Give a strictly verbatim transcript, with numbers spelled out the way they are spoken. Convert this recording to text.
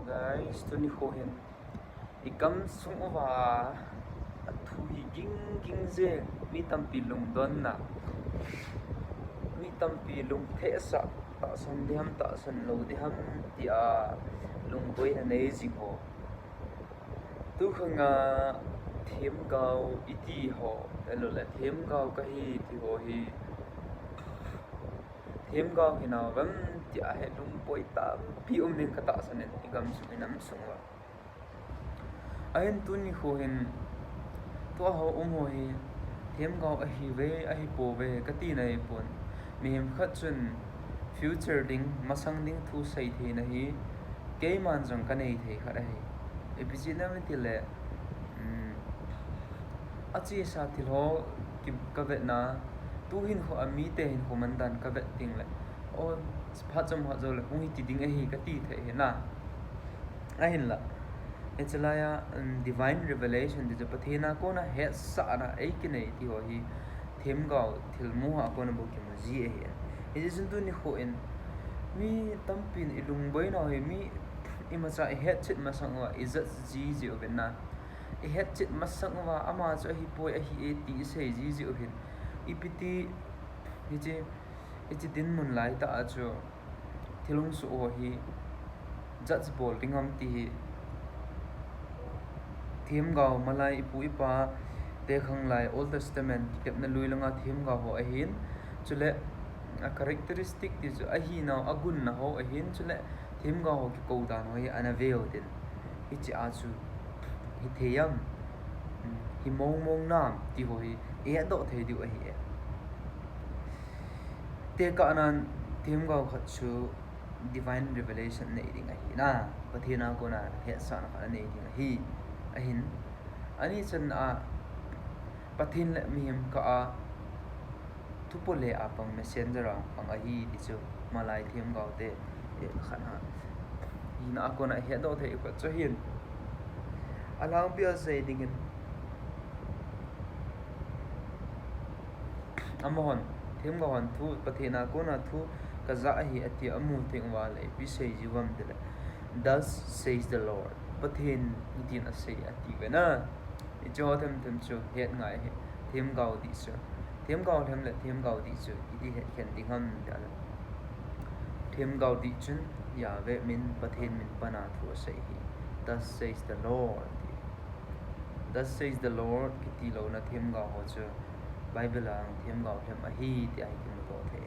Guys, tuni kho hin i gamsung uva athu hi ging ging jeng, mi tampi lungdonna, mi tampi lungthehsah, tahsan ding ham, tahsan lou ding ham, tia lungboina nei jing ho. Tukhanga themgao iti ho, ahilou le themgao kahi ti ho hi, themgao hinau vem tia hi lungboi tampi um ding ka tahsan in, i gamsung i namsung uva. Ahin tuni kho hin, tua ho um ho hi themgao ahiuve, ahipouve kati na hipon. Mihem khat chun future ding, masang ding thu sei theina hi keiman jong kanei thei khat ahi. Ipi jeh ham itile, um, achesa thil ho ki, kavetna, tuhinkho a mite hinkho mandan kavet tengle, o, phat chomkhat joule hung hiti ding ahi kati thei ahi na. Ahinla, hiche laiya, um, divine revelation ti chu Pathen a kona hetsahna eikinei ti ho hi themgao thilmu a kona bou kimu ji ahi. Hijeh chun tuni kho in mi tampin i lungboinau hi mi imacha i hetchet masang uva i jat ji ji uvin na. I hetchet masang uva ama chu ahipoi, ahi e ti i sei ji ji u hin, ipi ti hiche, hiche dinmun laitah a chu thil hung soh ho hi judge bol ding ham ti hi themgao, malai ipu ipa te khanglai Old Testament kikepna lui langa themgao ho ahin, chule a characteristic ti chu ahinau, agunna ho ahin, chule themgao ho kikou dan ho hi ana veu tin, hiche a chu hithei ham, hi mong mong nam ti ho hi i hetdoh thei diu ahi e. Tekahnan themgao khat chu divine revelation nei ding ahi na, Pathen a kona hetsahna khat anei ding ahi. Ahin, ani channa a Pathen le mihem kah a thupole a pang, messenger a pang ahi ti chu malai themgao te, eh, khat a hina a kona hetdoh thei khat chu ahin. Alangpi a sei dingin, amahon, themgao hon thu, Pathen a kona thu kajah ahi ati amu teng uva le ipi sei ji uvam tile, Thus says the Lord, Pathen hitin asei ati uve na. Hiche ho them them chu het ngai ahi, themgao dih chu. Themgao lhem le themgao dih chu iti hetkhen ding ham tile, themgao dih chun Yahweh min, Pathen min pana thu asei ahi. Thus says the Lord ti. Thus says the Lord kiti louna themgao ho chu Bible a themgao lhem ahi tia hi kimuto thei.